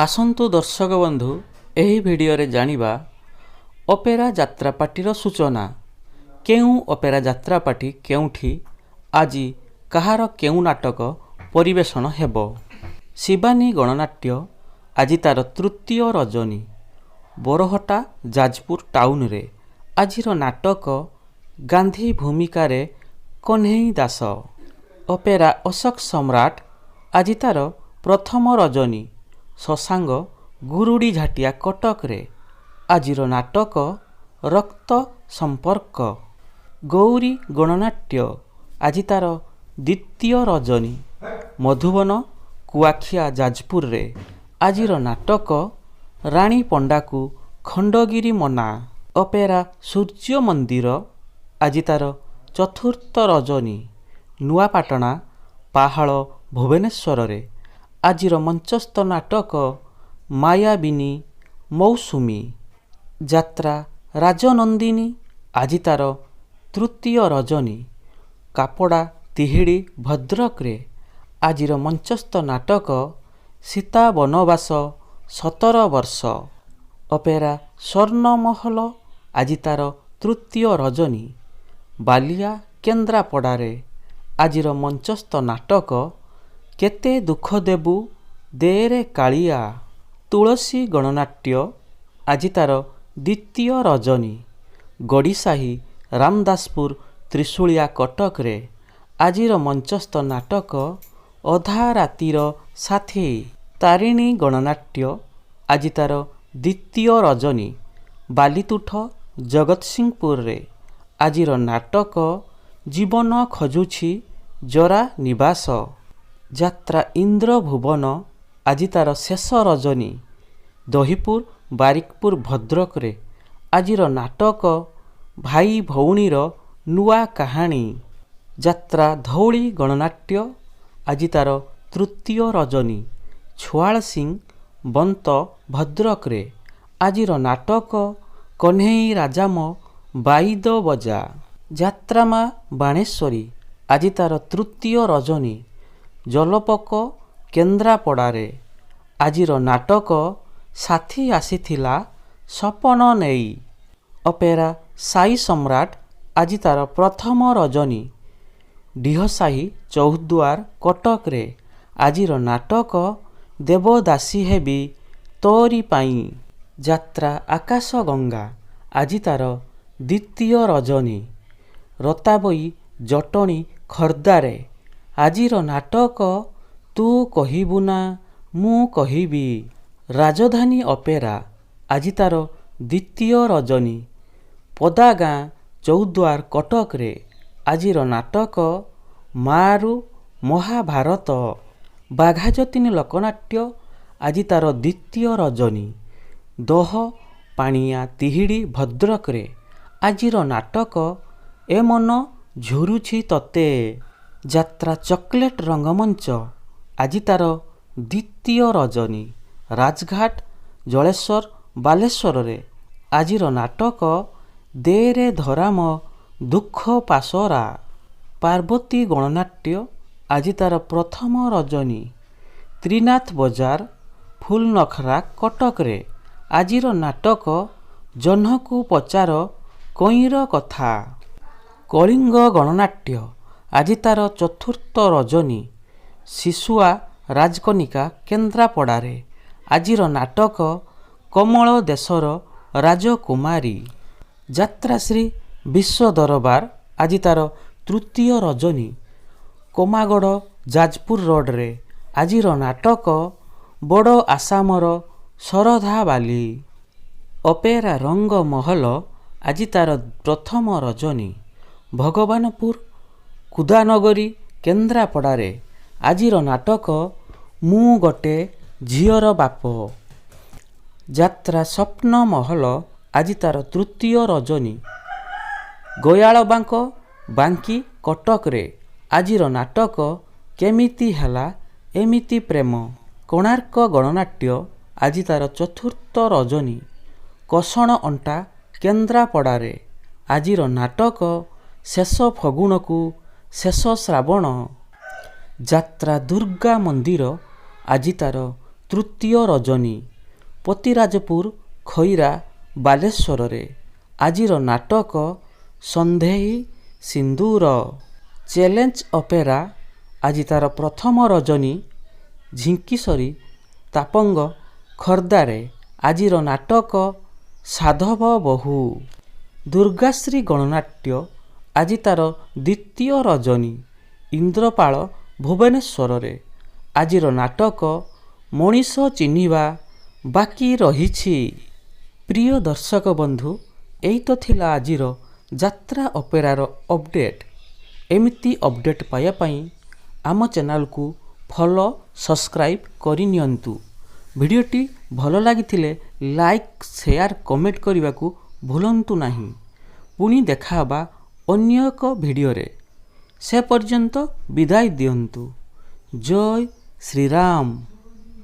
ଆସନ୍ତୁ ଦର୍ଶକ ବନ୍ଧୁ, ଏହି ଭିଡ଼ିଓରେ ଜାଣିବା ଅପେରା ଯାତ୍ରା ପାର୍ଟିର ସୂଚନା। କେଉଁ ଅପେରା ଯାତ୍ରା ପାର୍ଟି କେଉଁଠି ଆଜି କାହାର କେଉଁ ନାଟକ ପରିବେଷଣ ହେବ। ଶିବାନୀ ଗଣନାଟ୍ୟ ଆଜି ତାର ତୃତୀୟ ରଜନୀ ବରହଟା ଯାଜପୁର ଟାଉନରେ। ଆଜିର ନାଟକ ଗାନ୍ଧୀ ଭୂମିକାରେ କହ୍ନେଇ ଦାସ। ଅପେରା ଅଶୋକ ସମ୍ରାଟ ଆଜି ତାର ପ୍ରଥମ ରଜନୀ ଶଶାଙ୍ଗ ଗୁରୁଡ଼ି ଝାଟିଆ କଟକରେ। ଆଜିର ନାଟକ ରକ୍ତ ସମ୍ପର୍କ। ଗୌରୀ ଗଣନାଟ୍ୟ ଆଜି ତାର ଦ୍ୱିତୀୟ ରଜନୀ ମଧୁବନ କୁଆଖିଆ ଯାଜପୁରରେ। ଆଜିର ନାଟକ ରାଣୀ ପଣ୍ଡାକୁ ଖଣ୍ଡଗିରି ମନା। ଅପେରା ସୂର୍ଯ୍ୟ ମନ୍ଦିର ଆଜି ତାର ଚତୁର୍ଥ ରଜନୀ ନୂଆପାଟଣା ପାହାଳ ଭୁବନେଶ୍ୱରରେ। ଆଜିର ମଞ୍ଚସ୍ଥ ନାଟକ ମାୟାବିନୀ ମୌସୁମୀ। ଯାତ୍ରା ରାଜନନ୍ଦିନୀ ଆଜି ତାର ତୃତୀୟ ରଜନୀ କାପଡ଼ା ତିହିଡ଼ି ଭଦ୍ରକରେ। ଆଜିର ମଞ୍ଚସ୍ଥ ନାଟକ ସୀତା ବନବାସ 17 ବର୍ଷ। ଅପେରା ସ୍ୱର୍ଣ୍ଣମହଲ ଆଜି ତାର ତୃତୀୟ ରଜନୀ ବାଲିଆ କେନ୍ଦ୍ରାପଡ଼ାରେ। ଆଜିର ମଞ୍ଚସ୍ଥ ନାଟକ କେତେ ଦୁଃଖ ଦେବୁ ଦେରେ କାଳିଆ। ତୁଳସୀ ଗଣନାଟ୍ୟ ଆଜି ତାର ଦ୍ୱିତୀୟ ରଜନୀ ଗଡ଼ିସାହି ରାମଦାସପୁର ତ୍ରିଶୁଳିଆ କଟକରେ। ଆଜିର ମଞ୍ଚସ୍ଥ ନାଟକ ଅଧା ରାତିର ସାଥୀ। ତାରିଣୀ ଗଣନାଟ୍ୟ ଆଜି ତାର ଦ୍ୱିତୀୟ ରଜନୀ ବାଲିତୁଠ ଜଗତସିଂହପୁରରେ। ଆଜିର ନାଟକ ଜୀବନ ଖୋଜୁଛି ଜରା ନିବାସ। ଯାତ୍ରା ଇନ୍ଦ୍ରଭୁବନ ଆଜି ତାର ଶେଷ ରଜନୀ ଦହିପୁର ବାରିକପୁର ଭଦ୍ରକରେ। ଆଜିର ନାଟକ ଭାଇ ଭଉଣୀର ନୂଆ କାହାଣୀ। ଯାତ୍ରା ଧଉଳି ଗଣନାଟ୍ୟ ଆଜି ତାର ତୃତୀୟ ରଜନୀ ଛୁଆଳସିଂ ବନ୍ତ ଭଦ୍ରକରେ। ଆଜିର ନାଟକ କହ୍ନେଇ ରାଜାମ ବାଇଦ ବଜା। ଯାତ୍ରା ମା ବାଣେଶ୍ୱରୀ ଆଜି ତାର ତୃତୀୟ ରଜନୀ ଜଲପୋକ କେନ୍ଦ୍ରାପଡ଼ାରେ। ଆଜିର ନାଟକ ସାଥୀ ଆସିଥିଲା ସପନ ନେଇ। ଅପେରା ସାଇ ସମ୍ରାଟ ଆଜି ତାର ପ୍ରଥମ ରଜନୀ ଡିହସାହି ଚୌଦ୍ୱାର କଟକରେ। ଆଜିର ନାଟକ ଦେବଦାସୀ ହେବି ତୋରି ପାଇଁ। ଯାତ୍ରା ଆକାଶଗଙ୍ଗା ଆଜି ତାର ଦ୍ୱିତୀୟ ରଜନୀ ରତାବଇ ଜଟଣୀ ଖୋର୍ଦ୍ଧାରେ। ଆଜିର ନାଟକ ତୁ କହିବୁ ନା ମୁଁ କହିବି। ରାଜଧାନୀ ଅପେରା ଆଜି ତାର ଦ୍ୱିତୀୟ ରଜନୀ ପଦାଗାଁ ଚୌଦ୍ୱାର କଟକରେ। ଆଜିର ନାଟକ ମାଆରୁ ମହାଭାରତ। ବାଘାଯତୀନ ଲୋକନାଟ୍ୟ ଆଜି ତାର ଦ୍ୱିତୀୟ ରଜନୀ ଦହ ପାଣିଆ ତିହିଡ଼ି ଭଦ୍ରକରେ। ଆଜିର ନାଟକ ଏ ମନ ଝୁରୁଛି ତତେ। ଯାତ୍ରା ଚକୋଲେଟ୍ ରଙ୍ଗମଞ୍ଚ ଆଜି ତାର ଦ୍ୱିତୀୟ ରଜନୀ ରାଜଘାଟ ଜଳେଶ୍ୱର ବାଲେଶ୍ୱରରେ। ଆଜିର ନାଟକ ଦେରେ ଧରାମ ଦୁଃଖ ପାସୋରା। ପାର୍ବତୀ ଗଣନାଟ୍ୟ ଆଜି ତାର ପ୍ରଥମ ରଜନୀ ତ୍ରିନାଥ ବଜାର ଫୁଲନଖରା କଟକରେ। ଆଜିର ନାଟକ ଜହ୍ନକୁ ପଚାର କଇଁର କଥା। କଳିଙ୍ଗ ଗଣନାଟ୍ୟ ଆଜି ତାର ଚତୁର୍ଥ ରଜନୀ ଶିଶୁଆ ରାଜକନିକା କେନ୍ଦ୍ରାପଡ଼ାରେ। ଆଜିର ନାଟକ କମଳ ଦେଶର ରାଜକୁମାରୀ। ଯାତ୍ରାଶ୍ରୀ ବିଶ୍ୱ ଦରବାର ଆଜି ତାର ତୃତୀୟ ରଜନୀ କମାଗଡ଼ ଯାଜପୁର ରୋଡ଼ରେ। ଆଜିର ନାଟକ ବଡ଼ ଆସାମର ଶରଧାବାଲି। ଅପେରା ରଙ୍ଗମହଲ ଆଜି ତାର ପ୍ରଥମ ରଜନୀ ଭଗବାନପୁର କୁଦାନଗରୀ କେନ୍ଦ୍ରାପଡ଼ାରେ। ଆଜିର ନାଟକ ମୁଁ ଗୋଟେ ଝିଅର ବାପ। ଯାତ୍ରା ସ୍ୱପ୍ନ ମହଲ ଆଜି ତାର ତୃତୀୟ ରଜନୀ ଗୟାଳବାଙ୍କ ବାଙ୍କି କଟକରେ। ଆଜିର ନାଟକ କେମିତି ହେଲା ଏମିତି ପ୍ରେମ। କୋଣାର୍କ ଗଣନାଟ୍ୟ ଆଜି ତାର ଚତୁର୍ଥ ରଜନୀ କଷଣ ଅଣ୍ଟା କେନ୍ଦ୍ରାପଡ଼ାରେ। ଆଜିର ନାଟକ ଶେଷ ଫଗୁଣକୁ ଶେଷ ଶ୍ରାବଣ। ଯାତ୍ରା ଦୁର୍ଗା ମନ୍ଦିର ଆଜି ତାର ତୃତୀୟ ରଜନୀ ପତିରାଜପୁର ଖଇରା ବାଲେଶ୍ୱରରେ। ଆଜିର ନାଟକ ସନ୍ଦେହୀ ସିନ୍ଦୂର। ଚ୍ୟାଲେଞ୍ଜ ଅପେରା ଆଜି ତାର ପ୍ରଥମ ରଜନୀ ଝିଙ୍କିସରି ତାପଙ୍ଗ ଖୋର୍ଦ୍ଧାରେ। ଆଜିର ନାଟକ ସାଧବ ବୋହୂ। ଦୁର୍ଗାଶ୍ରୀ ଗଣନାଟ୍ୟ ଆଜି ତାର ଦ୍ୱିତୀୟ ରଜନୀ ଇନ୍ଦ୍ରପାଳ ଭୁବନେଶ୍ୱରରେ। ଆଜିର ନାଟକ ମଣିଷ ଚିହ୍ନିବା ବାକି ରହିଛି। ପ୍ରିୟ ଦର୍ଶକ ବନ୍ଧୁ, ଏଇ ତ ଥିଲା ଆଜିର ଯାତ୍ରା ଅପେରାର ଅପଡ଼େଟ୍। ଏମିତି ଅପଡ଼େଟ୍ ପାଇବା ପାଇଁ ଆମ ଚ୍ୟାନେଲକୁ ଫଲୋ, ସବସ୍କ୍ରାଇବ୍ କରିନିଅନ୍ତୁ। ଭିଡ଼ିଓଟି ଭଲ ଲାଗିଥିଲେ ଲାଇକ୍, ସେୟାର, କମେଣ୍ଟ କରିବାକୁ ଭୁଲନ୍ତୁ ନାହିଁ। ପୁଣି ଦେଖାହେବା ଅନ୍ୟ ଏକ ଭିଡ଼ିଓରେ, ସେ ପର୍ଯ୍ୟନ୍ତ ବିଦାୟ ଦିଅନ୍ତୁ। ଜୟ ଶ୍ରୀରାମ।